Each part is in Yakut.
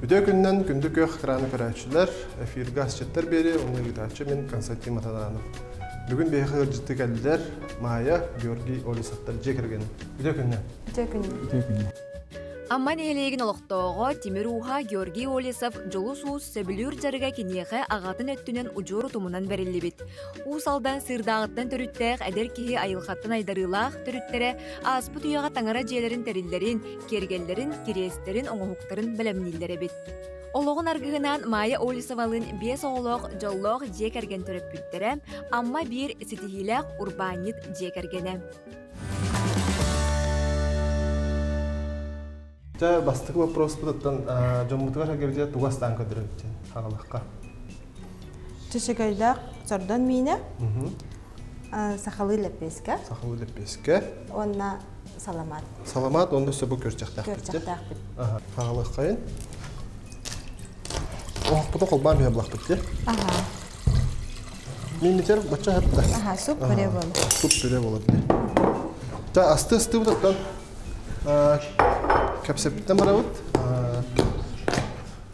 Үтүө күнүнэн күндү күөх экраны көрөөччүлэр, эфиргэ асчыттар биэри, уонна ыытааччы мин Константин Матананов. Бүгүн биһиэхэ ыалдьытты кэллилэр Майя, Георгий Олесовтар дьиэ кэргэн. Үтүө күнүнэн. Үтүө күнүнэн. Үтүө күнүнэн. Амма нэһилиэгин олохтооҕо Тимир Ууһа Георгий Олесов Дьулус Уус сөбүлүүр дьарыга киниэхэ аҕатын өттүнэн удьуор утумунан бэриллибит. Уус Алдан Сыырдааҕыттан төрүттээх эдэр киһи айылҕаттан айдарыылаах төрүттэрэ ааспыт үйэҕэ таҥара дьиэлэрин тэриллэрин, киэргэллэрин, кириэстэрин, оҥоһуктарын бэлэмнииллэр эбит. Олоҕун аргыһынаан Майя Олесовалыын биэс оҕолоох дьоллоох дьиэ кэргэн төрөппүттэрэ, Амма биир ситиһиилээх урбаанньыт дьиэ кэргэнэ. Дьэ, бастакы вопроспутуттан дьоммутугар сэргэбитигэр тугу астаан көрдөрөбүт диэн хааллахха. Чөчөгөйдөөх сордон миинэ, сахалыы лэппиэскэ. Сахалыы лэппиэскэ. Уонна саламаат. Саламаат уонна өссө бу күөрчэхтээхпит. Күөрчэхтээхпит. Хаалыаххайын. Оһохпутун холбоон биһэ булахпыт дии. Аха. Мииммитер бачча хапта. Аха, суп пюре болар. Суп пюре болар дии. Та асты астыбыт оттон кэпсэппиттэн барабыт.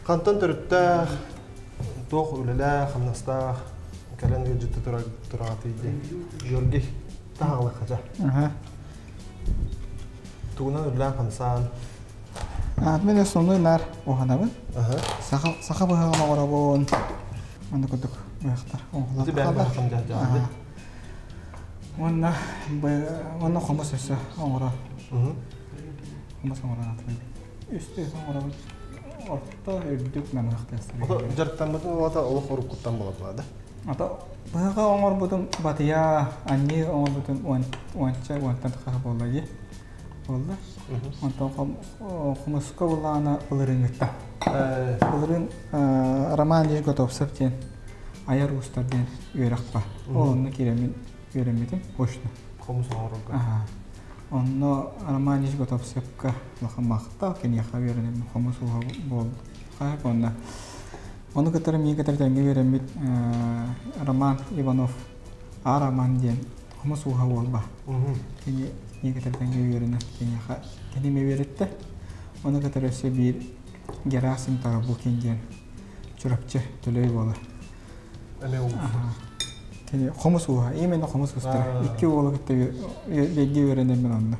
Хантан төрүттээх, туох үлэлээх, хамнастаах кэлэн ыалдьытты тураҕатый дии. Георгий, таһаҕалахха Аха. Тугунан үлэлээн хамсаан? Мин основной наар уһанабын. Аха. Саха саха быһаҕын оҥоробун. Онно курдук быһахтар Ити бэйэм быһахым дьаһдьаҕын. Уонна уонна хомус өссө оҥоро. Хомус оҥорон атылыбын. Үстүү оҥоробун. Орто үрдүк намыһах Ото дьарыктаммытын уолата олох уруккуттан буолар да? Ото быһаҕа оҥорбутум батыйа, анньыы оҥорбутум уонча уонтан тахса буолла дии. Буолла. Онтон хомуска буллаҕына былырыыҥҥыттан. Былырыын Роман Ильич Готовцев диэн айар уустар диэн үөрэх бар. Ол онно киирэммин үөрэммитим очно. Хомус оҥорорго. Онно Роман Ильич Готовцевка улахан махтал киниэхэ үөрэнэммин хомус ууһа буолла. Онно ону кытары миигин кытары тэҥҥэ үөрэммит Роман Иванов А Роман диэн хомус ууһа буолла. Кини миигин кытары тэҥҥэ үөрэнэр киниэхэ кини эмиэ үөрэттэ. Ону кытары өссө биир Герасим Тарабукин диэн Чурапчы Төлөй буолар. Эмиэ уус. Кини хомус ууһа, именно хомус уустара. Икки уолу кытта бииргэ үөрэнэммин онно.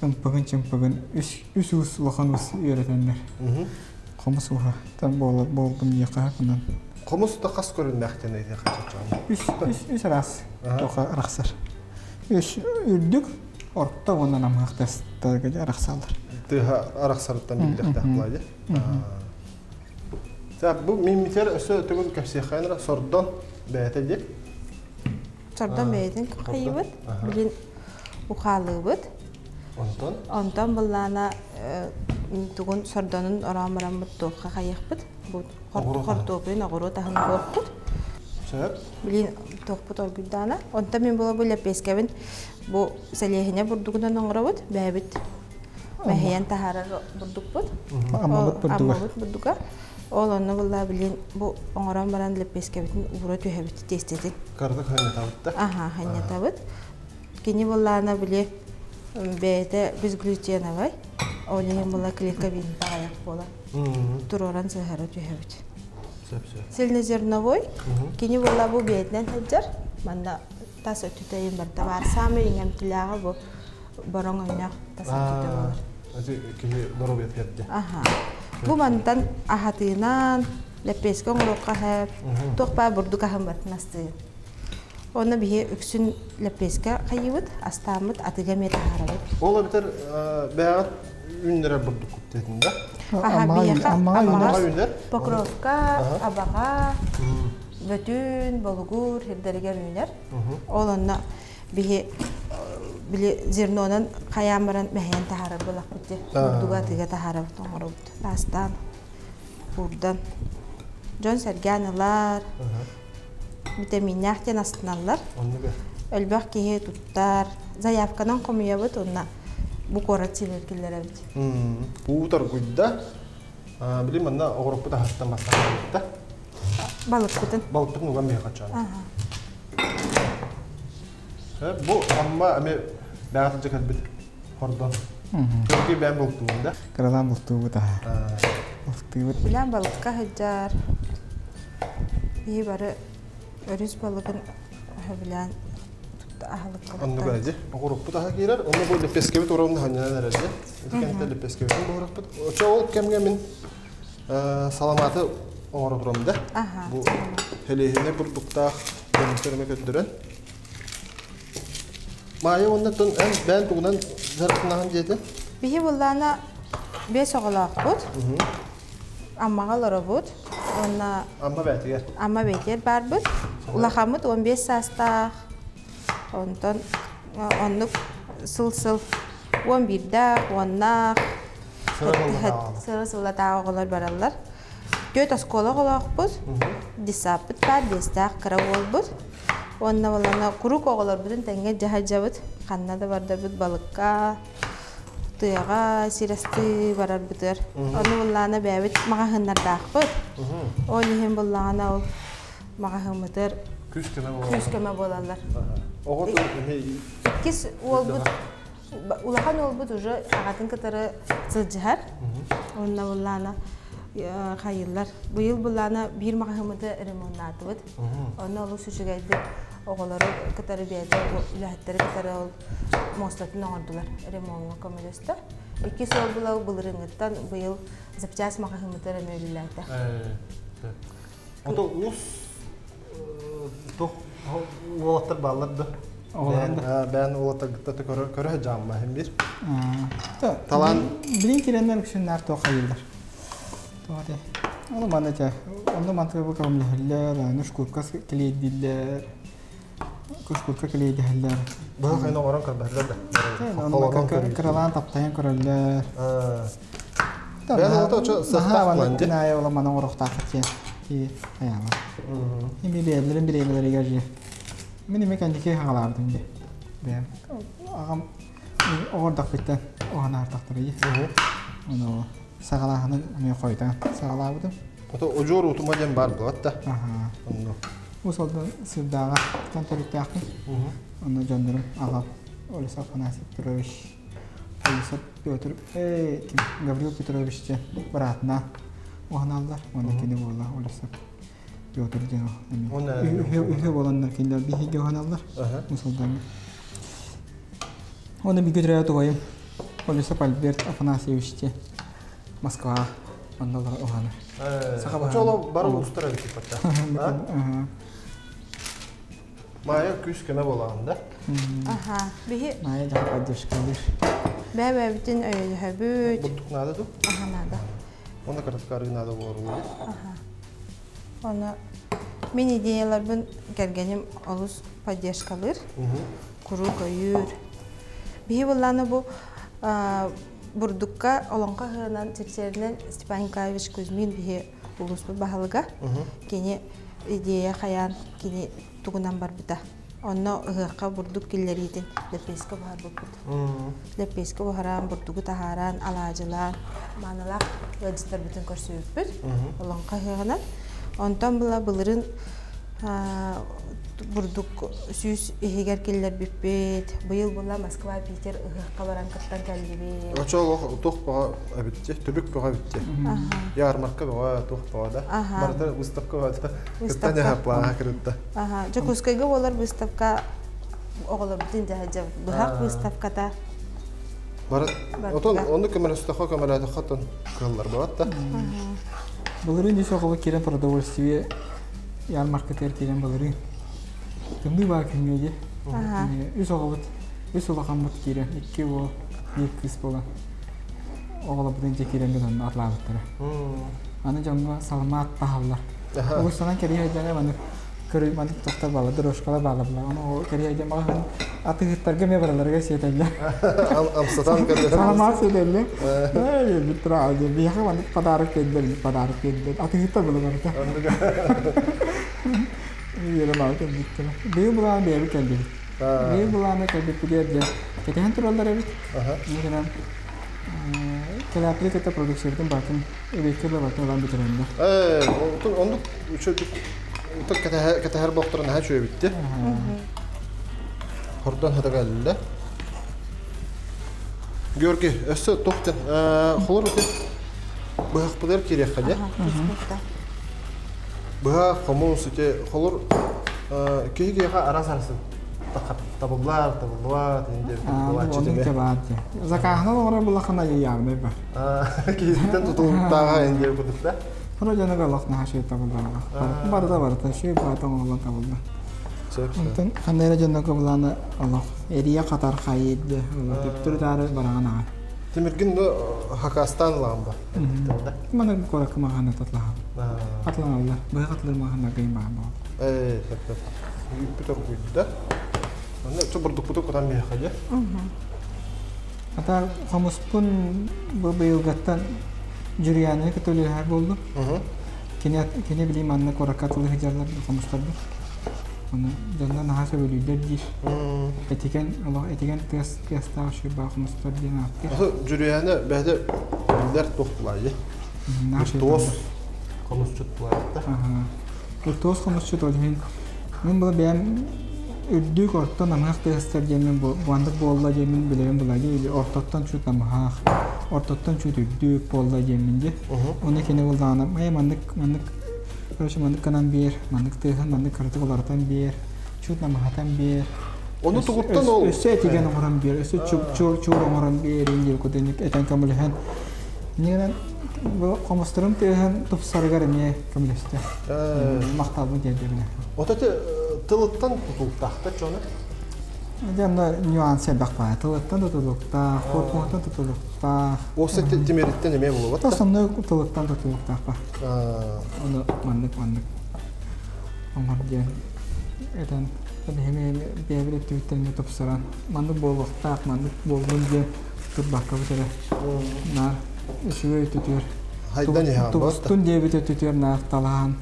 Ымпыгын-чымпыгын үс, үс уус улахан уус үөрэтэннэр. Хомус ууһа там буолдум диэххэ онон. Хомус да хас көрүннэхтэн этиэххэ Үс, үс, үс араас тоха арахсар. Үс үрдүк, орто уонна намыһах тастарга арахсаллар. Тыаһа арахсарыттан биллэхтээх буолаа Так, бу мимитер өссө төгүл кэпсиэххэ сордон бэйэтэ диэ. Сордон бэйэтин хайыбыт, билин ухаалыыбыт. Онтон? Онтон быллаана тугун сордонун ороон бараммыт туохха хайыахпыт. Бу хортуопуйун оҕуруот аһын буохпут. Сөп. Билин туохпут оргуйдаана. Онтон мин була бу лэппиэскэбин бу сэлиэһинэ бурдугунан оҥоробут. Бэйэбит мэһийэн таһаарар бурдукпут. Аммабыт бурдуга. Аммабыт бурдуга. Ол онно булла билин бу оҥорон баран лэппиэскэбитин уура түһэбит тиэстэтин. Кырдык ханньатабыт да? Аха, ханньатабыт. Кини буллаана били бэйэтэ безглютеновай. Ол иһин була клейковин аҕыйах буолар. Туруоран сыһара түһэбит. Цельнозерновой. Кини була бу бэйэтинэн сылдьар. Манна тас өттүтэ иин барыта баар. Саамай иҥэмтилээҕэ бу бороҥ өҥнөөх тас өттүтэ буолар. Киһи доруобуйатыгар дьэ. Аха. Бу мантан аһатыынан лэппиэскэ оҥоруохха сөп. Туох баар бурдук аһын барытын астыыр. Онно биһи үксүн лэппиэскэ хайыыбыт, астааммыт, атыга эмиэ таһаарабыт. Ол эбэтэр бэйэҕит үүннэрэр бурдуккут диэтин да? Аха, биһиэхэ Аммаҕа үүнэр. Покровка, Абаҕа, Бөтүн, Болугур сирдэригэр үүнэр. Ол онно биһи били зернонан хайаан баран мэһэйэн таһаарар буолахпыт дии. Бурдуга атыыга таһаарабыт, оҥоробут. Таастаан, куурдан. Дьон сэргээн ылар, битэмииннээх диэн астыналлар. Элбэх киһи туттар. Заявканан хомуйабыт уонна бу куорат сиригэр киллэрэбит. Уу торгуйда. Били манна оҕуруппут аһыттан бастаан Балыкпытын. Балыкпытын уган биһиэхэ чаан. Бу Амма эми бэҕэ сылдьа кэлбит хордон. Көргүй бэйэм бултуубун да. Кыралаан бултуубут аха. Балыктыыбыт. Билэн балыкка сылдьар. Биһи бары өрүс балыгын сөбүлээн тутта аһылыкка Оннук эди. Оҕуруппут аһа киирэр. Онно бу лепескебит уровня ханньанан эрэрди. Ити кэнтэ лепескебитин буһараппыт. Очо ол кэмҥэ мин саламааты оҥоро турам да. Бу хелиһине бурдуктаах көмүстөрүмэ көрдөрөн. Маайа уонна тон эн бээн тугунан дьарыктанаһын диэтэ? Биһи буллаана 5 оҕолоохпут. Аммаҕа олоробут. Уонна Амма бээтигэр. Амма бээтигэр барбыт. Улахаммыт 15 саастаах. Онтон оннук сыл-сыл 11-дээх, 10-наах сыра сыллатааҕы оҕолор бараллар. Түөрт оскуола оҕолоохпут, десаппыт баар, биэстээх кыра уолбут. Уонна буоллаҕына куруук оҕолорбутун тэҥҥэ дьаһайдьабыт, ханна да бардарбыт балыкка, тыаҕа сир астыы барарбытыгар. Ону буллаҕына бэйэбит маҕаһыыннардаахпыт. Ол иһин буллаҕына ол маҕаһыыммытыгар Күүс-көмө буолаллар. Күүс-көмө буолаллар. Оҕо Иккис уолбут улахан уолбут уже аҕатын кытары сылдьыһар. Онно буллаана хайыллар. Быйыл буллаана биир маҕаһыыммыты ремоннаатыбыт. Онно олус үчүгэйдик оҕолору кытары бэйэтэ үлэһиттэри кытары ол муостатын оҥордулар ремоҥҥа көмөлөстө. Иккис уол була былырыыҥҥыттан быйыл запчасть маҕаһыыммытыгар эмиэ үлэлээтэ. Ото уус туох уолаттар бааллар да? Бэйэн уолаттаргытта көрө дьаамма иһин бир. Талаан билин киреннер үксүннэр туох хайыллар. Туох те. Ону манна те. Онно мантыга бу көмөлөһөллөр, аны шкурка килиэйдииллэр. Шкурка килиэйдэһэллэр. Быһа хайна оҥорон көрбөһөллөр да. Кыралаан таптайан көрөллөр. Бэйэн уолата очо сыахтаах буолан ди. Наайа ола мана оҥорохтаах тиэ. Ки айаала. Ими бэйэлэрин бириэмэлэригэр же. Мин эми кэнники хаҥалаабытым дии. Бэйэм аҕам оҕордохпуттан уһанаартахтара дии. Ону саҕалааһынын эмиэ хойутаан саҕалаабытым. Ото удьуор утума диэн баар буолат да. Онно. Ус олдон сырдааҕа тан төрүттээхпин. Онно дьоннорум аҕам Олесов Афанасий Петрович, Олесов Петр, ким Гаврил Петрович диэн быраатына уһаналлар. Уонна кини буола Олесов Петр диэн эмиэ үһү буоланнар кинилэр биһиги уһаналлар. Мусулдаҥҥа. Уонна бииргэ төрөөбүт убайым Олесов Альберт Афанасьевич диэн Москва онно уһанар. Саха баһаан. Бары улуустар эбит типпаттар. Майя күүс-көмө буолаҕын да? Аха. Биһи Майя дьаха поддержкалыыр. Бэйэ-бэйэбитин өйөһөбүт. Бурдук наада ду? Аха наада. Онно кыратык арыы наада буолар Аха. Оны мин идеяларбын кэргэним олус поддержкалыыр. Куруук өйүүр. Биһи буллааны бу бурдукка олоҥхо ыһыынан чэпчэринэн Степан Николаевич Кузьмин биһи улууспут баһылыга. Кини идея хайаан кини тугунан барбыта. Онно ыһыахха бурдук киллэриитин лэппиэскэ буһарбыппыт. Лэппиэскэ буһаран, бурдугу таһааран, алаадьылаан, маанылаах ыалдьыттарбытын көрсүбүппүт. Олоҥхо ыһыаҕынан. Онтон була былырын бурдук сүүс иһигэр киллэрбиппит. Быйыл була Москва, Питер ыһыахха баран кыттан кэллибит. Очо олох туох бөҕө эбитти, түбүк бөҕө эбитти. Ярмарка бөҕө, туох бөҕө да. Барыта выставка бөҕө да. Кыттан яһаплааха кырытта. Дьокуускайга буолар выставка оҕолорбутун дьаһайдьабыт. Быһах выставката. Бары отон ону көмөлөстөхө көмөлөөтөххө отон кыаллар бабат да. Былырыын үс оҕоло киирэн продовольствие ярмаркатыгар киирэн былырыын тымныы баар күҥҥэ дии. Үс оҕобут, үс улахаммыт киирэн, икки уол, биир кыыс буолан оҕолорбутун дьэ киирэн бүтэн атлаабыттара. Аны дьоҥҥо саламаат таһаллар. Угустанан кэрийэ сылдьан маннык көрүй маннык тохтор баала, дорожкалар баала була. Ону кэрийэ сылдьан маҕаһын атыыһыттарга эмиэ бараларыгар сиэтэллэр. Амсатан көрдөрөр. Саламаат сиэтэллэр. Ээ, бүтра, биһиэхэ маннык подарок биэрдэр, подарок биэрдэр. Атыыһыттар була барыта. Үөрэ баҕа кэлбиттэрэ. Быйыл былаан бэйэбит кэллибит. Быйыл былаана кэлбиппитигэр дьэ кэтэһэн тураллар эбит. Инникинэн кэлээппити кытта продукциябытын барытын эбиэккэ да барытын ылан бүтэрэллэр. Ээ, оннук үчүгэй кэтэһэр бохторун наһаа үчүгэй Хордон хата кэллэ. Георгий, өссө туох диэн холор Быһахпытыгар киириэххэ дьэ. Быһах, хомус, ити холур киһи киһиэхэ араас арасын табыллар, табыллыбат, Оннук да баар дии. Закааһынан оҥорор булахана явный бар. Киһиттэн тутулуктааҕа эн диэн курдук да. Хоро дьоно олох наһаа шөй табыллар. Барыта барыта шөй баата оҥоһуллан табыллар. Онтон ханна эрэ дьонно кыбылааны олох эрийэ хатар хайыйды. Төптөрү таары бараҕан аҕай. Тимиргин хакастаан ылаҕын ба? Маны куоракка маҕаһыына татлаһан. Атланаллар. Быһа хатылыр маҕаһыыннарга баар буол. Ээ, сөп. Үүппүт оргуйда. Манна чо бурдукпуту кутан биһиэхэ дьэ. Ата хомуспун бу быйылгаттан Дьүрүйээнини кытта үлэлэһэр буоллум. Кини кини билии манна куоракка атылыы сылдьаллар хомустарбын. Ону дьонно наһаа сөбүлүүллэр диир. Этигэн олох этигэн тыас тыастаах үчүгэй хомустар диэн ааттыыр. Аты Дьүрүйээнэ бэйэтэ биллэр туох булаайы. Виртуоз хомусчут булаайта. Виртуоз хомусчут ол иһин мин бу бэйэм үрдүк орто намыһах тыастар диэммин бу маннык буолла диэммин билэбин булаайы или ортоттон чуть намыһах, ортоттон чуть үрдүк буолла диэммин дии. Оны кини буллаҕына май маннык маннык короче маннык гынан биэр, маннык тыаһын маннык кыратык уларытан биэр, чуть намыһатан биэр. Ону тугуттан ол Өссө этигэн оҥорон биэр, өссө чур чур оҥорон биэр диэн кудуник этэн көмөлөһөн. Нигэнэн бу хомустарым тыаһын тупсарыгар эмиэ көмөлөстө. Махталбын тиэрдэбинэ. Ото тылыттан тутултаахта чону. Дьэ, нюанс элбэх баар. Тылыттан тутулуктаах, корпуһуттан тутулуктаах. Осы тимириттен эме болобат. Основной тылыттан тутулуктаах ба. Оны маннык маннык оҥор диэн этэн биһиги бэйэбит өттүбүттэн тупсаран маннык буолуохтаах, маннык буоллун диэн турбакка бутара. Наар үчүгэй өттүтүгэр Хайдан иһэн тубустун диэбит өттүтүгэр наар талаһан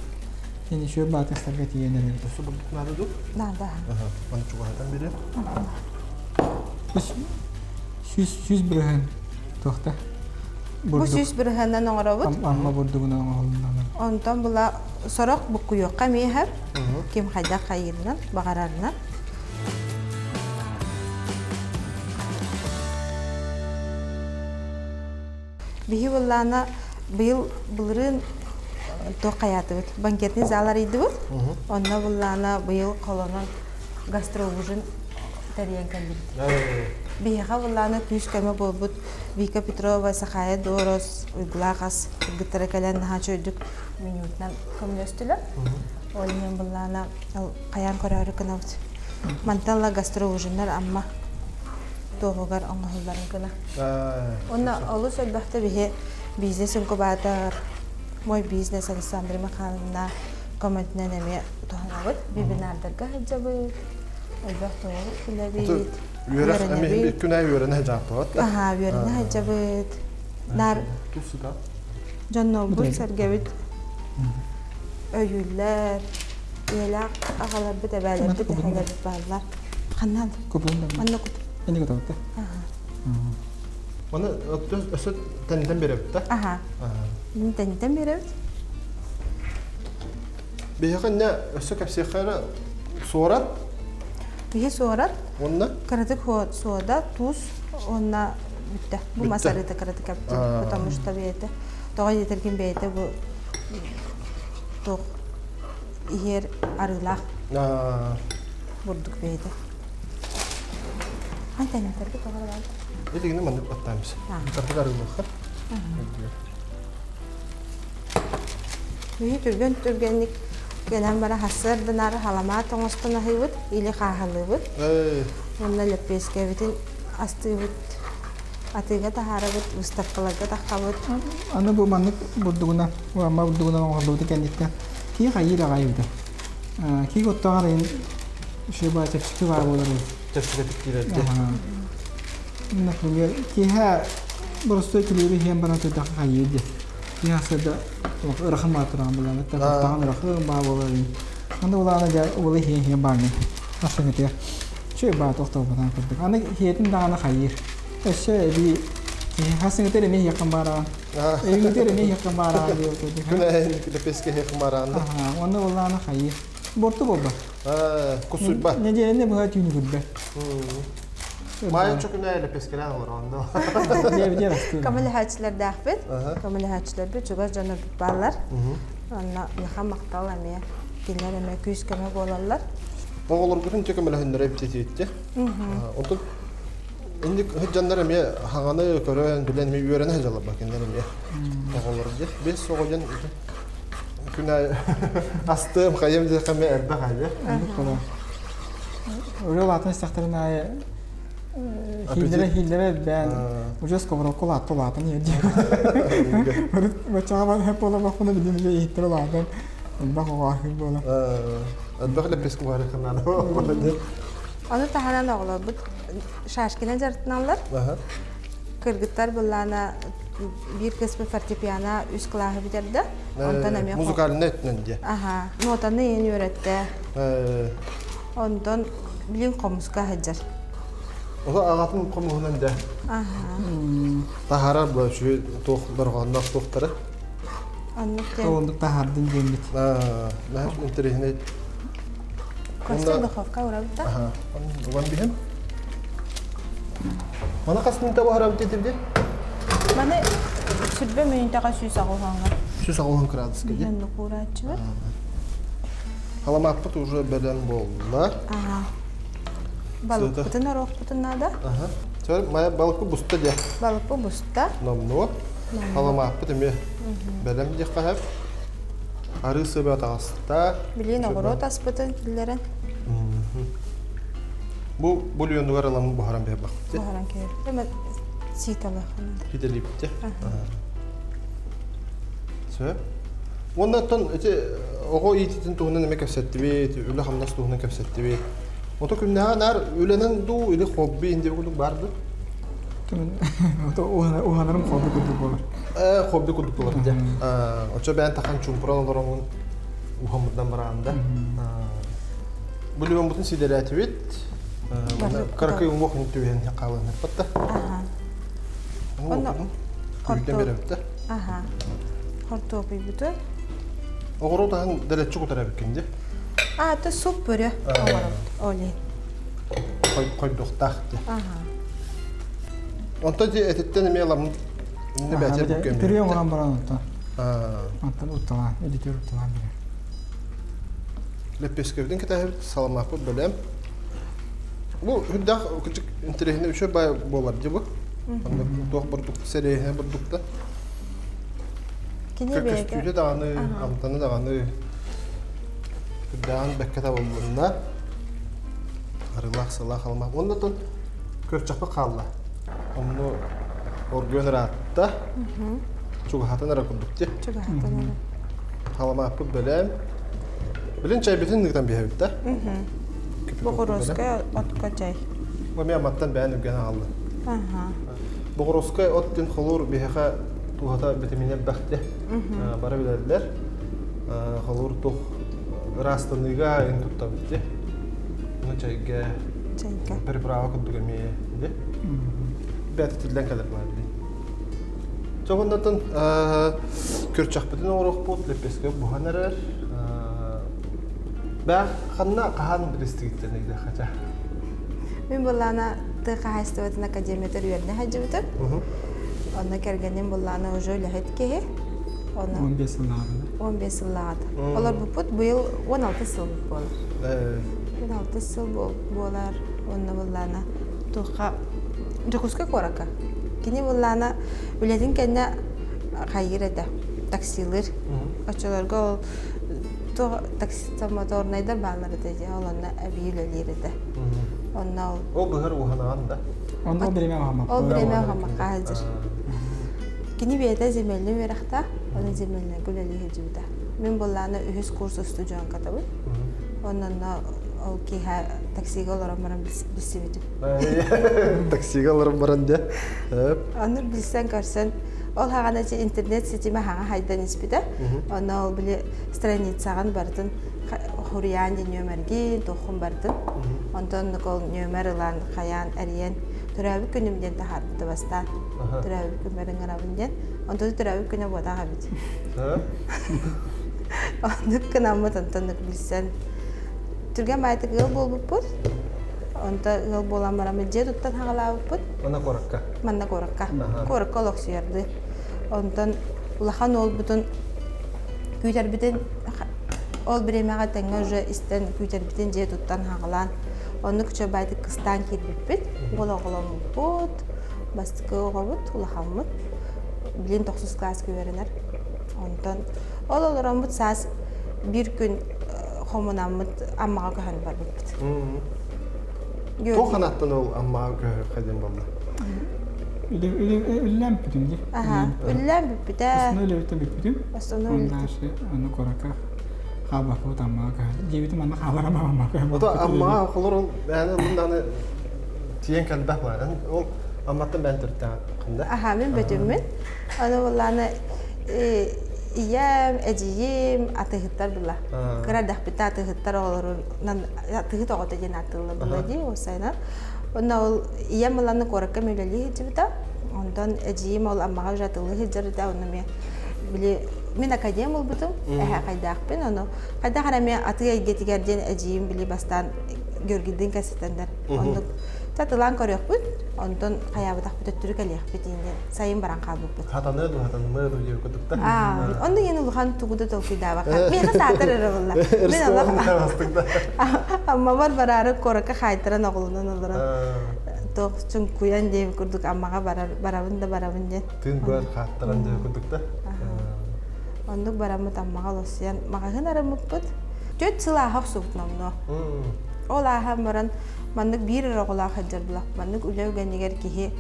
Ини үчүгэй баатыстарга тиийэн эрэр. Өссө бурдук наада ду? Наада. Аны чугаһатан бире. 100 бырыһын туохта? Бу 100 бырыһынан оҥоробут. Амма бурдугунан оҥоһулунна. Онтон була сорох буккуйуохха эмиэ ким хайдах хайыырынан баҕарарынан. Биһи буллаана быйыл былырыын туох хайаатыбыт банкетный зал арыйдыбыт. Онно буллаана быйыл холонон гастроужин тэрийэн кэллибит. Биһиэхэ буллаана күүс көмө буолбут Вика Петрова, Сахая Дорос, Уйгулаах ас кыргыттара кэлэн наһаа чөйдүк менютунан көмөлөстүлэр. Ол иһин буллаана хайаан көрөөрү гынабыт. Мантан ла гастроужиннар амма туоҕугар оҥоһулларын гына. Онно олус элбэхтэ биһи бизнес-инкубатор, мой бизнес Александра Михайловна көмөтүнэн эмиэ туһанабыт. Вебинардарга сылдьабыт, элбэх туоҕу билэбит. Үөрэх эми күн ай үөрэнэ жааппат. Аха, үөрэнэ сылдьабыт. Нар Туссута. дьоннорбут сэргэбит өйүүллэр, ийэлээх аҕаларбыт, эбээлэрбит, эһэлэрбит бааллар. Ханнан? Купун. Манна куп. Эни готовта. Оны өссө тэнитэн беребит да? Аха. Тэнитэн беребит. Биһиэхэ не өссө кэпсиэххэ суорат? Биһи суорат. Онна? Кыратык суода, туз, онна бүттэ. Бу мас арыыта кыратык эптим, потому что бэйэтэ тоҕо диэтэргин бэйэтэ бу туох иһэр арыылаах бурдук бэйэтэ. Антеннеттерге тоҕо бар? Итигини маннык баттаамыс. Кырдык арыылаахха. Биһи түргэн түргэнник кэлэн бара хассыардынаар халамаат оҥостон аһыыбыт или хааһалыыбыт. Онно лэппиэскэбитин астыыбыт, атыыга таһаарабыт, выставкаларга таххабыт. Аны бу маннык бурдугуна, амма бурдугуна оҥоһуллубут кэнниттэн кии хайыыр аҕай эбитэ. Кии оттоҕор ин шуба чэпчэки баар буолар. Чэпчэкитик киирэргэ. Например, киһэ боростой килиэби иһэн баран турдахха хайыыр диэ. Киһи сырда ырахан баар туран булан, тахтаҕын ырахан баар буолар. Аны улаана дьэ уолу иһэн иһэн баарны. Асыҥытыгар. Чүй баа тохтобутан курдук. Аны хиэтин даҕаны хайыыр. Өссө эбии хасыҥытыр эмиэ иһиэххин баараҕын. Эйиҥитир эмиэ иһиэххин баараҕын диэн курдук. Күн эһин лэппиэскэ иһиэххин баараҕын да? Онно улаана хайыыр. Борту буолба. Кусуйба. Нэдиэлэни быһа түүнү көрбө. Майа чөкүнэ лепескелен олор онно. Көмөлөһөөччүлэрдээхпит. Көмөлөһөөччүлэрбит чугас дьоно бааллар. Онно улахан махтал эмиэ. Кинилэр эмиэ күүс-көмө буолаллар. Оҕолоргутун те көмөлөһүннэрэ эбитетиитте. Онтон инник сылдьаннар эмиэ хаҥаны көрөн билэн эмиэ үөрэнэ сылдьаллар ба кинилэр эмиэ. Оҕолор дьэ бес оҕо дьон күн аайы астыам хайым диэххэ эмиэ элбэх аайы. Өрө улаатан истэхтэрин аайы хииллэрэ хииллэрэ элбээн уже сковородка улаатта улаатан иһэр диэн. Баччаҕа бар буола бахпына билим уже иһиттэр улаатан элбэх оҕо аһыыр буола. Элбэх лепеске барыхынаана. Ону таһынан оҕолорбут шашкина дьарыктаналлар. Кыргыттар былаана биир кыспыт фортепиано үс кылааһы бүтэрдэ. Онтон эмиэ музыкальный өттүнэн диye. Аха, нотаны иһин үөрэттэ. Онтон билин хомуска сылдьар. Ото аҕатын хомуһунан дьэ. Аха. Таһаарар бу үчүгэй туох дорҕоонноох туохтары. Оннук диэн. Оннук таһаардын диэммит. Наһаа интэриэһинэй. Костя духовка урабыт да? Аха. Уган биһим. Маны хас мүнүүтэ буһарабыт диэтибди? Маны сүрбэ мүнүүтэҕэ 180-га. 180 градуска дии. Биһэн нукуурааччыбыт. Халамааппыт уже бэлэм буолла. Аха. Балыкпытын оруохпутун наада. Аха. Чөр, мая балыкпы буста дии. Балыкпы буста. Номнуо. Халамааппыт эмиэ бэлэм диэххэ сөп. Арыы сыба таҕыста. Билин оҕуруот аспытын киллэрэн. Бу бульонугар ыламын буһаран биэрбэхпит. Буһаран кэбиһэр. Сииталахана. Сиитэлииппит. Сөп. Уонна оттон ити оҕо иититин туһунан эмэ кэпсэттибит, үлэ-хамнас туһунан кэпсэттибит. Ото күннээҕи наар үлэнэн дуу или хобби инди курдук баар дуу? Уһанарым хобби курдук буолар. Э, хобби курдук буолар дьэ. Очо бэйэн тахан чуумпуран олороҥун уһаммытынан бараан да. Бульонбутун сиидэлээтибит. Кыракый уҥуох түһэн хаалыһыппат да. Онно Күүтэн беребит да. Аха. Хортуопуйбутун. Оҕуруот аһын дэлэччи кутар эбиккин дии. А, то суп бөрө оҥоробут. Оле. Хойдуохтаах дии. Аха. Онтон дии этиттэн эмиэ ламын инне бээтэ бүккөм. Пюре оҥорон баран онтон. Онтон утталаан, эдитер утталаан билэр. Лэппиэскэбитин кэтэһэбит, саламааппыт бэлэм. Бу үрдэх кырдьык интэриэһинэй үчүгэй баай буолар дии бу. Онно туох бурдук сэлиэһинэй бурдукта. Кини бэйэтэ Көстүүтэ даҕаны, амтана даҕаны үрдээҕин бэккэ табыллынна. Арыылаах сылаах алмаах. Уонна оттон көрчөхпүт хаалла. Онно оргуйан ыраатта. Чугаһатан эрэ курдук дии. Чугаһатан эрэ. Халамааппыт бэлэм. Билин чайбытын ыытан биһэбит да. Боҕуруоскай отко чай. Эмиэ аматтан бэйэн үргэн аҕалла. Аха. Боҕуруоскай от дин холуур биһиэхэ туһата битэмиинэ элбэхтэ. Бары билэллэр. Холуур тух ыраастаныыга ин туттабыт дии. Ну чайга Чайга. Приправа курдук эмиэ дии. Бэйэтэ тиллэн кэлэр баар билин. Чоҕуннатын күрчэхпитин оҥоруохпут, лэппиэскэ буһан эрэр. Бээ, ханна хаһан билистигиттэн ыйдахача? Мин былаана тыа хаһаайыстыбатын академиятыгар үөрэнэ сылдьыбытым. Онно кэргэним былаана уже үлэһит киһи. Онно 15 сыллааҕыта. 15 сыллааҕыта. Олорбуппут быйыл 16 сыл буолар. 16 сыл буолар. Онно былаана туохха Дьокуускай куоракка. Кини былаана үлэтин кэннэ хайыыр этэ, таксилыыр. Оччолорго ол туох такси моторнайдар бааллар этэ дии, ол онно эбии үлэлиир этэ. Онно ол Ол быһар уһанаҕан да? Онно ол бириэмэ уһаммакка. Ол бириэмэ уһаммакка сылдьар. Кини бэйэтэ земельнай үөрэхтээх, онон земельнайга үлэлии сылдьыбыта. Мин былаана үһүс курс устудьуонкатабын. Онно ол киэһэ таксига олорон баран билсибитим. Таксига олорон баран дьэ. Ону билсэн көрсөн ол хаҕана интернет ситимэ хаҥа хайдан испитэ. Онно ол били страницаҕын барытын хуруйаан дии нүөмэргин, туоххун барытын. Онтон ол нүөмэр ылан хайаан эрийэн төрөөбүт күнүм диэн таһаарбыта бастаан. Төрөөбүт күммэр ыҥырабын диэн. Онтон төрөөбүт күнэ буотах эбит. Оннук гынаммыт онтон билсэн түргэн баайтык ыал буолбуппут. Онто ыал буолан бараммыт дьиэ туттан хаҕалаабыппыт. Манна куоракка? Манна куоракка. Куоракка олохсуйарды. Онтон улахан уолбутун күүтэрбитин ол бириэмэҕэ тэҥҥэ уже истэн күүтэрбитин дьиэ туттан хаҕалаан оннук үчүгэйдик кыстаан киирбиппит. Уол оҕоломмуппут. Бастакы оҕобут улахаммыт. Билин тохсус кылааска үөрэнэр. Онтон ол олороммут саас биир күн хомунаммыт Аммаҕа көһөн барбыппыт. Туох санааттан ол Аммаҕа көһөрөххө диэн буолла? Үллээн бүппүтүм дии. Аха, үллээн бүппүтэ. Основной үлэбиттэн бүппүтүм. Основной Дальше аны куоракка хаалбаккабыт Аммаҕа көһөн. Дьиэбитим манна хааларам Аммаҕа көһөн. Ото Аммаҕа холор ол бэйэни ылын даҕаны тиийэн кэлбэх баар. Ол Амматтан бэйэн төрүттээх да? Аха, мин бөтүммүн. Аны буоллааны ийэм, эдьиийим атыыһыттар була. Кыра эрдэхпиттэн атыыһыттар оҕолорунан атыыһыт оҕото диэн ааттыыллар була дии уопсайынан. Онно ол ийэм ыланы куоракка үлэлии сылдьыбыта. Онтон эдьиийим ол Аммаҕа уже атыылыы сылдьарыта. Онно эмиэ били мин академ ылбытым, эһэ хайдаахпын. Ону хайдах эрэ эмиэ атыы эйгэтигэр диэн эдьиийим били бастаан Георгийдыын кэпсэтэннэр оннук татылаан көрүөхпүт, онтон хайаабатахпыт өттүрү кэлиэхпит диэн сайын баран хаалбыппыт. Хатаныа дуу, хатанымыа дуу диэбит курдук да. Онно иэн улахан тугу да толкуйдаабакка. Миэхэ саатар эрэ булла. Мин олох Аммабар бараары куоракка хаайтаран оҕолонон олорон туох чуҥкуйан диэбит курдук Аммаҕа барар барабын да барабын диэн. Тыын быар хааттаран диэбит курдук да. Оннук бараммыт Аммаҕа олохсуйан маҕаһыын арыммыппыт. 4 сыл ааһа охсубут номнуо. Ол ааһан баран маннык биир эрэ оҕолоох сылдьар була. Маннык үлэ үгэнигэр киһи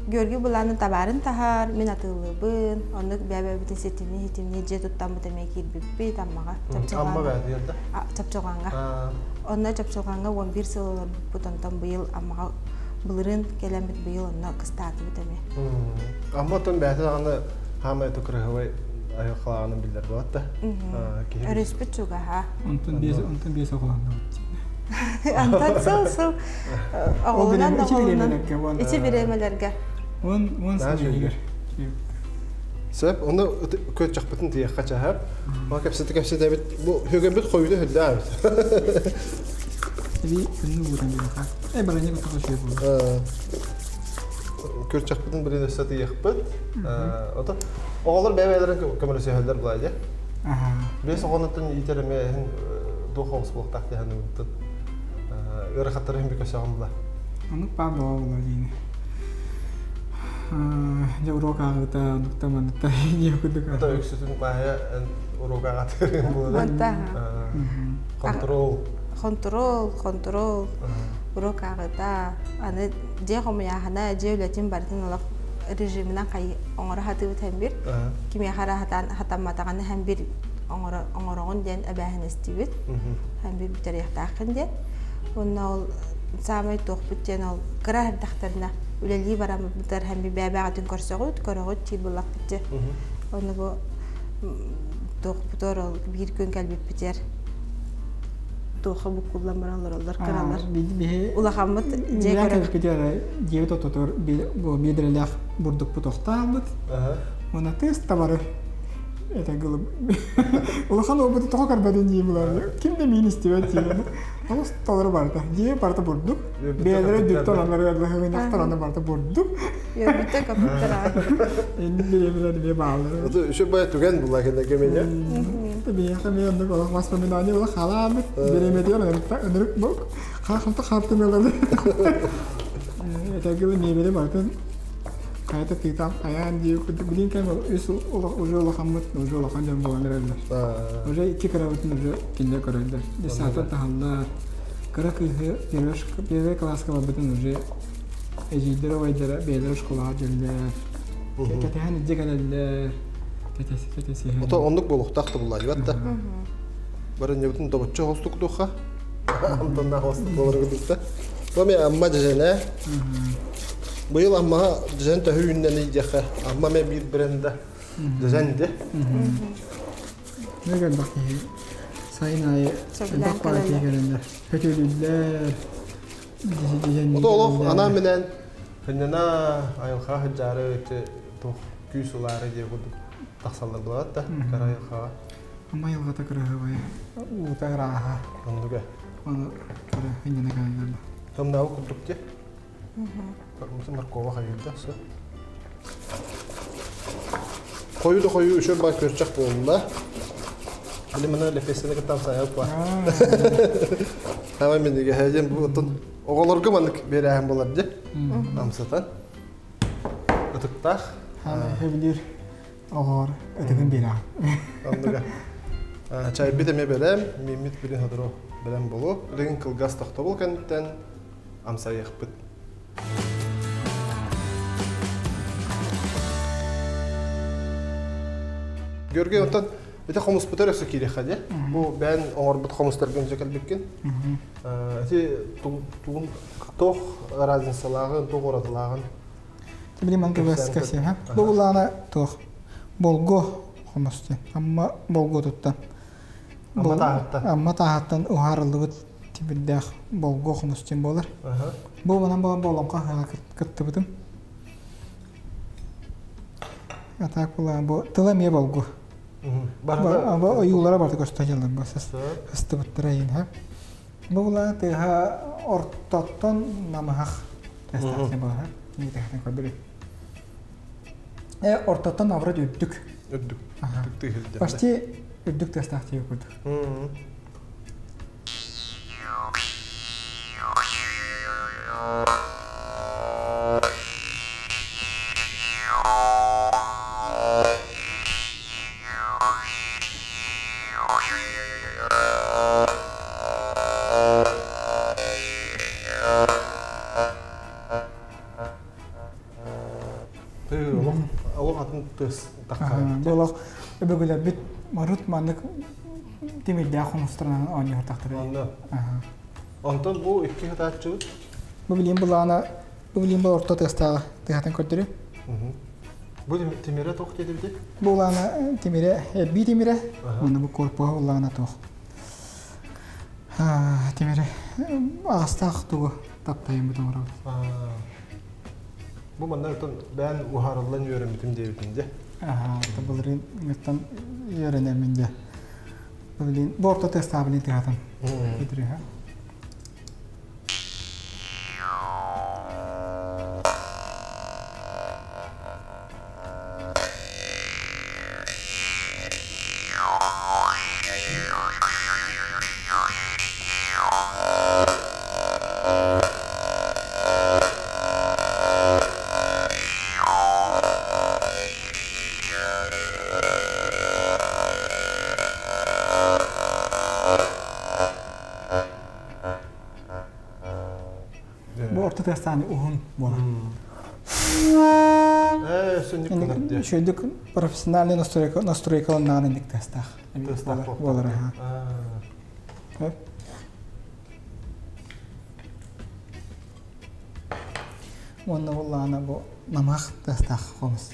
Георгий былаанын табаарын таһаар, мин атыылыыбын, оннук бэйэ-бэйэбитин ситимнии-ситимнии дьиэ туттаммыт эмиэ киирбиппит Аммаҕа. Амма бэйэтигэр да? Чапчылҕаҥҥа. Онно Чапчылҕаҥҥа 11 сыл олорбуппут, онтон быйыл Аммаҕа былырыын кэлэммит быйыл онно кыстаатыбыт эмиэ. Амма оттон бэйэтэ даҕаны хаамай кырыһыбай айылҕалааҕынан биллэр буолат да. Өрүспүт чугаһа. Онтон 5 оҕолоннубут. Антон сыл-сыл оҕолунан оҕолунан ити бириэмэлэргэ. 10 сыл иһигэр. Сөп, онно көччөхпүтүн тиийэххэ чаһар. Ма кэпсэтэ кэпсэтэбит. Бу хөгэбит хойута хүрдээх эбит. Эби күннү буутан биэха. Э бараньа кутаха шуй буолла. Көрчөхпүтүн билин өссө тиийэхпит. Ото оҕолор бэйэ-бэйэлэрин көмөлөсөһөллөр булаа дьэ. 5 оҕонуттан иитэр эмэ иһин туох оҕус буолуохтаах диэн ыыттын. Ыарахаттары иһин бүкөсөҕүн була. Оннук баар буола диини. Дьэ уруок ааҕыыта оннукта манныкта диэх курдук. Ото үксүтүн баайа уруок ааҕатыырын буолар. Контрол. Контрол, контрол. Уруок ааҕыыта. Аны дьиэ хомуйааһына, дьиэ үлэтин барытын олох режиминэн оҥоро сатыыбыт һэн бир. Кимиэхэ эрэ хатаан хатамматаҕына һэн бир оҥороҕун диэн эбээһинэстиибит. Һэн бир бүтэриэхтээххин диэн. Уонна ол саамай туохпут диэн ол кыра эрдэхтэринэ үлэлии бараммытыгар һэн бир бэйэ-бэйэҕитин көрсөҕүт, көрөҕүт диир буоллахпыт дии. Ону бу туохпутугар ол биир күн кэлбиппитигэр туохха буккуллан баран олороллор кыралар. Улахаммыт дьиэ көрөр. Дьиэбит ототугар бу биэдэрэлээх бурдукпут охтообут. Уонна тыас табары это гылым. Улахан уолбуту тоҕо көрбөтүн дии булар. Ким да миин истибэт дии. Олус толору барыта. Дьиэ барыта бурдук. Бэйэлэрэ дүртэн аннары ыһыгынахтар аны барыта бурдук. Үөрбүттэ көппүттэр аҕай. Инни бириэмэлэр эмиэ бааллар. Это еще бая түгэн була кэллэгэ меня. Биһиэхэ эмиэ оннук олох воспоминание олох халаабыт. Бириэмэтигэр ынырык бук. Хаахымта хаартымалары. Этэргилэ миэбэли барытын хайата тыытан хайаан дии билин кэм үс уже улахаммыт уже улахан дьон буолан эрэллэр. Уже икки кырабытын уже кинилэр көрөллөр. Десятан таһаллар. Кыра кыыһы первый класска барбытын уже эдьиийдэр убайдара бэйэлэрэ школаҕа дьэллэр. Кэтэһэн илдьэ кэлэллэр. Кэтэсиһэн. Ото оннук буолуохтаах да буллаайбат да. Барынньабытын добоччу хостук духа. Антоннаах хостук буолар курдукта. Бу мен Амма дьэжэнэ. Быйыл Аммаҕа дьэжэн төһө үүннэний диэххэ. Амма мен биир бренда дьэжэн ди. Ne gelmek киһи сайын аайы элбэх баҕа киһи кэлэннэр көтүлүллэр. Ото олох анаан-минээн хынньана айылҕа сылдьаары туох күүс ылаары диэ курдук тахсаллар буолаат да кыра айылҕаҕа. Ама айылҕата кыраһыабайа, уута ырааһа. Оннуга. Ону кыра хынньана кэлэллэр. Тымнаабы курдук дии. Моркова хайырда, все. Хойу да хойу үшөр бар көрчөх буолла. Били мына лепесini кыттан сайап бар. Хама мен деге хәжен бу отын оҕолорго маннык берәһин болар ди. Амсатан. Ытыктаах. Хәбилир оҕор ытыгын берә. Оннуга. Чайбит эме бэлэм, миммит билин ходоро бэлэм болу. Билигин кылгас тохтобул кэнниттэн амсайыахпыт. Георгий, онтон ити хомуспутар өссө киириэххэ дии. Бу бэйэн оҥорбут хомустаргын дьэ кэлбиккин. Ити тугун туох разницалааҕын, туох уратылааҕын Билим ангыбас кэпсиэм. Бу булаана туох болго хомус диэн. Амма болготуттан. Амма тааһыттан. Амма тааһыттан уһаарыллыбыт тимирдээх болго хомус диэн буолар. Бу манан буолан болоҥхо кыттыбытым. А так булаан бу тыла эмиэ болгу. Бу ойуулара барыта көстө дьаллар бу сыстыбыттара иин. Бу булаан тыаһа ортоттон намыһах тестаах буолар. Көрдөрүй. Ортоттон наоборот үрдүк. Үрдүк. Почти үрдүк тыастаах тиийэ курдук. Олох атын тыас таххар. Бу олох өбүгэлэрбит марут маннык тимирдээх хомустарынан оонньууртахтара. Онно. Онтон бу икки хатааччыбыт. Бу билим булаана бу билим бу орто тыастааҕы тыһатын көрдөрү. Бу тимирэ туох диэбити? Бу улаана тимирэ эрбии тимирэ. Уонна бу корпуһа улаана туох. Тимирэ аҕастаах тугу таптайыммыт оҥоробут. Бу манна отон бэйэн уһаарыллан үөрэммитим диэбитин дьэ. Былырыын ыттан үөрэнэммин дьэ. Блин, бу орто тестаабылын тыһатан. Кытырыха. Бу орто тестааны уһун буолар. Шөйдүк профессиональный настройкаланнаан инник тестаах. Буолар. Уонна буллаана бу намах тестаах хомус.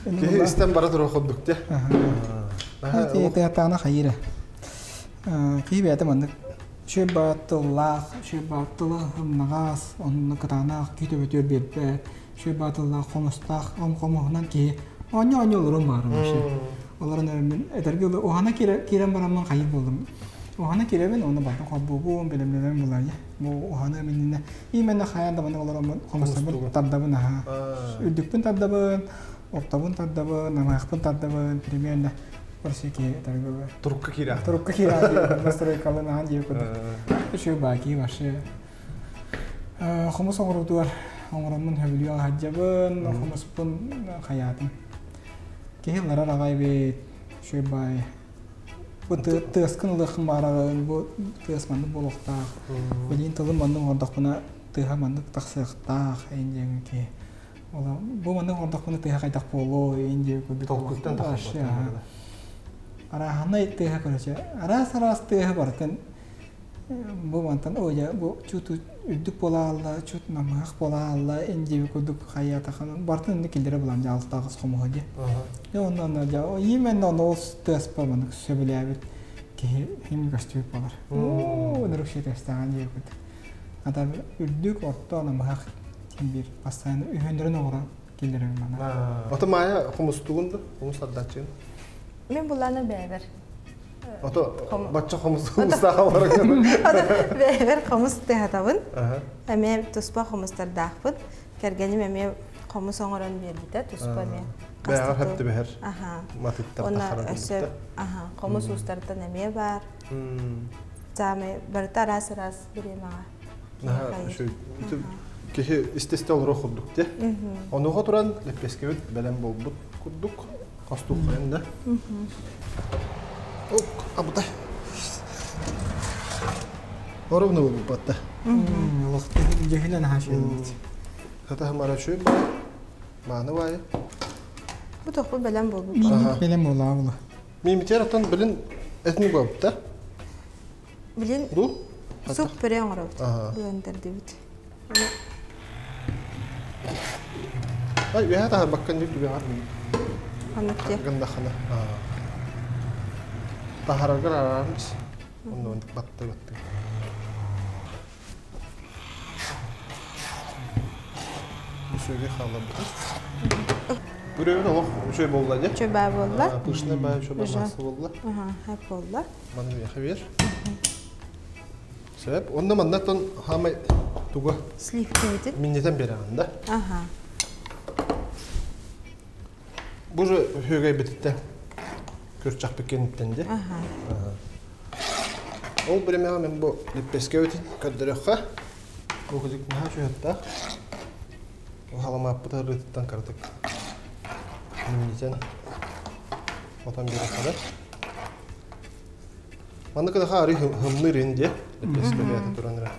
Киһи истэн бара турар курдук дии. Тыатаана хайыра. Киһи бэйэтэ маннык үчүгэй баҕа тыллаах, үчүгэй баҕа тыла ымнаҕас, онно кытаанах киһи төбөтүгэр биэрбэт, үчүгэй баҕа тыллаах хомустаах, хомуһунан киһи оонньуу-оонньуу олоруон баҕарар вообще. Олорон эрэммин этэргэ дылы уһана киирэн бараммын хайыр буоллум. Уһана киирэбин уонна балтым холбуубун, бэлэмнэнэбин булаайа. Бу уһана миннинэ именно хайаан да маннык олороммун хомустарбын тардабын аһаа. Үрдүкпүн тардабын, ортобун тардабын, намыһахпын тардабын, примерно Корсики торговая. Турукка киирэ. Турукка киирэ настройкалын ахан диye курдук. Үчүгэй баки вообще. Хомус оҥорутугар оҥороммун хөбүлүү аһадьабын, хомуспун хайаатым. Киһи ылларар аҕай эбит, үчүгэй баай. Бу тыаскын ылыаххын баараҕын, бу тыас маннык буолуохтаах. Билигин тылым маннык оҥордохпуна тыаһа маннык тахсыахтаах, эйин диэн киһи. Бу маннык оҥордохпуна тыаһа хайдах буолуой индия курдук. Толкуйтан тахсар. Арааһынай тыаһа короче араас-араас тыаһа барытын бу мантан ой бу чут үрдүк буолаалла чут намыһах буолаалла индия курдук хайаатахан барытын инник киллэрэ булан дьаалтааҕыс хомуһа дии. Дьэ онно онно дьэ именно онно ол тыаспа маннык сөбүлээбит киһи хим көстүбүт буолар. Оо, ынырык шитэстээҕин диэ курдук. Ата үрдүк, орто, намыһах биир постоянно үһүөннэрин оҕоро киллэрэр мана. Ото Маайа хомустугун да? Хомус тардааччыгын? Мин булаана бэйэбэр. Ото бачча хомус хомустаах олорор. Ото бэйэбэр хомус тыһатабын. Эмиэ туспа хомустардаахпын. Кэргэним эмиэ хомус оҥорон биэрбитэ туспа эмиэ. Бэйэҕэр хөп түбэһэр. Аха. Матыттар Онно тахаран өссө аха хомус уустартан эмиэ баар. Саамай барыта араас-араас бириэмэҕэ. Наһаа үчүгэй. Киһи истэ-истэ олоруох курдук дии. Онуоха туран лэппиэскэбит бэлэм буолбут курдук. Хостуоххайын да. Ок, абытай. Оровно буолбатта. Дьэһилэн аһаа шиэлбит. Хатаһымара үчүгэй мааны баайы. Бу тохпу бэлэм буолбут. Бэлэм буолаа була. Мимитер оттон билин этин буолбут Билин Ду? суп пюре оҥоробут. Блендердибит. Ай, үөһэ таһарбаккан дии түгэҕэр. Ханнык диэ? Гындахана. Таһараргар араарбыс. Онно батты батты. Үчүгэй хаалларбыта. Бүрөбүн олох үчүгэй буолла дии. Үчүгэй баа буолла. Пышный баа үчүгэй масса буолла. Аха, буолла. Маны миэхэ биэр. Сөп. Онно маннаттан хаамай туга? Сливкэбитин. Минньитэн биэрэҕин да? Аха. Бу же үһүөгэйбититтэн күрчэхпит кэнниттэн дии. Аха. Ол биримэҕэ мин бу липпескэбитин көрдөрүөххэ. Бу кудик наһаа чуһаттаах. Халамааппыт арыытыттан кыратык минньитэн отон биэрэххэ Маннык кыдаха арый хымныыр ин диэ. Липпескэ бэйэтэ туран эрэ.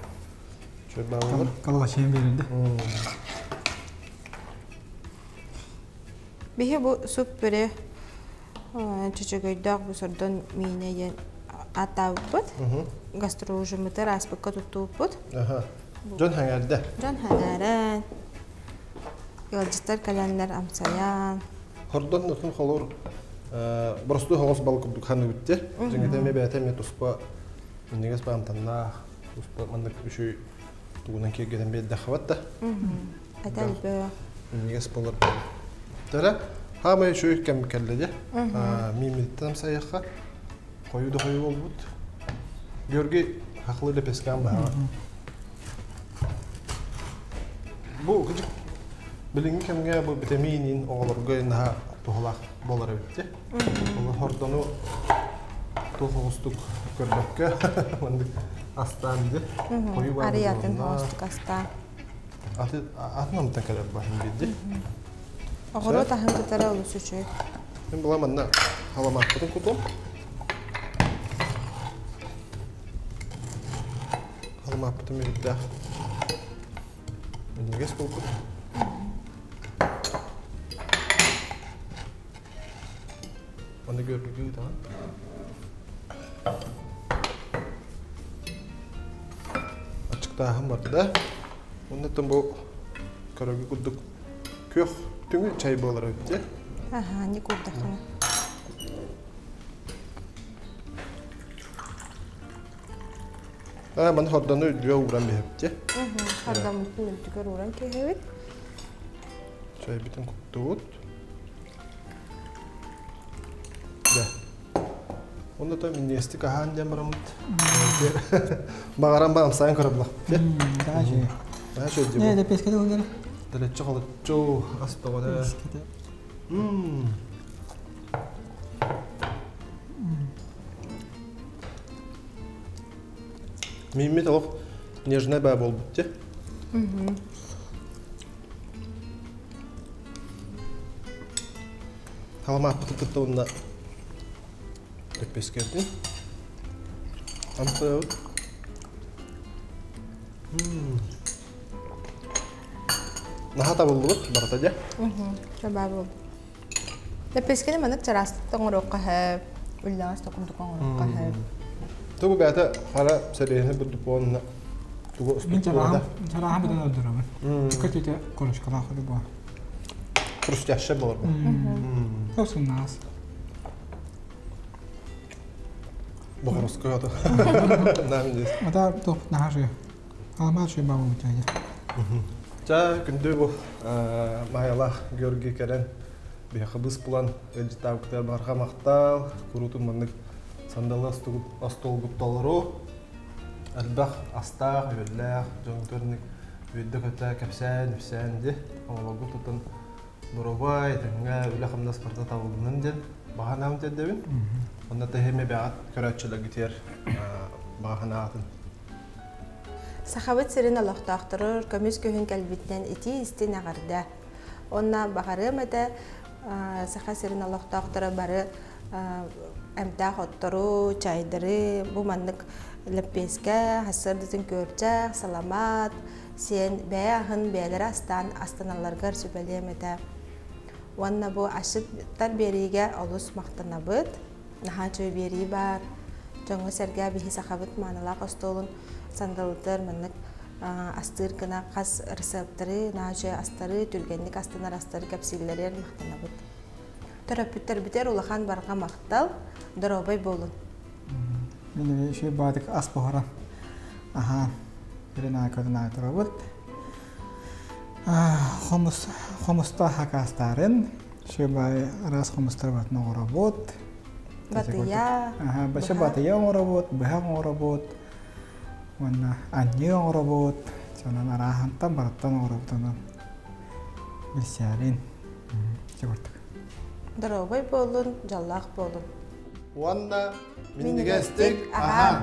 Чүөрбаа болар. Калачайын берилди. Биһи бу суп пюре чөчөгөйдөөх бу сордон миинэ диэн ааттаабыппыт. Гастроужиммытыгар ааспыкка туттубуппут. Дьон сэҥээрдэ. Дьон сэҥээрэн, ыалдьыттар кэлэннэр амсайан. Хордон отун холур боростуой хоҕос бал курдук ханыбыт дии. Дьиҥэтэ эмиэ бэйэтэ эмиэ туспа минньигэс баамтаннаах, туспа маннык үчүгэй тугунан киэргэтэн биэрдэххэ да. Этэлбөөх. Минньигэс буолар. Төрө хаамай үчүгэй кэм кэллэ дии. Миимиттэн амсайыахха хойуу да хойуу буолбут. Георгий хахлы лепескан баһаҕа. Бу кыдьык билиҥҥи кэмҥэ бу битэмиинин оҕолорго наһаа туһалаах буолар эбит дии. Ол хордону туох оҕустук көрбөккө маннык астаан дии. Хойуу баар Арыйатын оҕустук астаан. Аты атын амтан кэлэр баһын биирди. Оҕуруот аһын кытары олус үчүгэй. Мин була манна халамааппытын кутуом. Халамааппытын мүһүрдээх. Минньигэс буолбут. Аны көргүгү ыытаҕын. Аччыктааһын барда. Оннуттан бу көрөгү курдук күөх түҥү чай буолар эбит дии. Аха, не курдахына. Аа, маны хордону үрдүгэ ууран биһэбит дии. Хордоммутун үрдүгэр ууран киһэбит. Чайбытын куттубут. Дьэ. Онно то минньигэстик аһаан диэн бараммыт. Баҕаран ба амсаан көрөблах. Даже. Даже дии. Не, лепескede олар. Дэлэччи холоччу ас тоҕо Мм. Мииммит олох нежнай баа буолбут дии. Халамааппытын кытта уонна лэппиэскэбитин амсайабыт. Наһаа табыллыбыт барыта дьэ. Чабаа буолбут. Лэппиэскэни маннык чараастык оҥоруохха сөп, үллэҕэс да курдук оҥоруохха сөп. Тугу бэйэтэ хара сэлиэһини бурдук уонна тугу Мин чарааһым, чарааһым бытан ордоробун. Көтүтэ корочкалаах буо. Хрустящая болар бу. Тосуннаас. Бохороска ото. Наам дес. Ата топ нахаши. Аламаат шуй бабы бутайя. Ча күндү бу Майалаах Георгий кэлэн биһиэхэ быс булан ыалдьыттаабыккытыгар барҕа махтал, куруутун маннык сандалы остуолгут толору, элбэх астаах, үөллээх, дьон көрүнүк үөрдэ-көтө кэпсээн, үпсээн ди оҕолорго тутан доруобай, этэҥҥэ үлэ-хамнас барыта табылыннын диэн баҕа санаабын тиэрдэбин. Онно тэһиэм эбэҕит көрөөччүлэргитигэр баҕа санаатын. Сахабыт сирин олохтоохторор көмүс күһүн кэлбитинэн итии-истиҥ эҕэрдэ. Уонна баҕарыам этэ Саха сирин олохтоохторо бары эмтээх оттору, чайдары, бу маннык лэппиэскэ, сарсыардатын күөрчэх, саламаат, сиэн бэйэ аһын бэйэлэрэ астаан астаналларыгар сүбэлиэм этэ. Уонна бу асчыттар биэриигэ олус махтанабыт. Наһаа үчүгэй биэрии баар. Дьоҥҥо-сэргэ биһи сахабыт маанылаах остуолун сандалытыгар маннык астыыр гына хас рецептары, наһаа үчүгэй астары, түргэнник астанар астары кэпсииллэригэр махтанабыт. Төрөппүттэрбитигэр улахан барҕа махтал, доруобай буолун. Мин эмиэ үчүгэй баатык ас буһаран аһаан Ирина көтөн турабыт. Хомус хомустаах хакаастаарын Шыбай араас хомустар батын оҥоробут. Батыйа. Баша батыйа оҥоробут, быһах оҥоробут, уонна анньыы оҥоробут. Сонон арааһантан барыттан оҥоробут онон билсээрин. Чугурдук. Доруобай буолун, дьоллоох буолун. Уонна минньигэстик аһаан!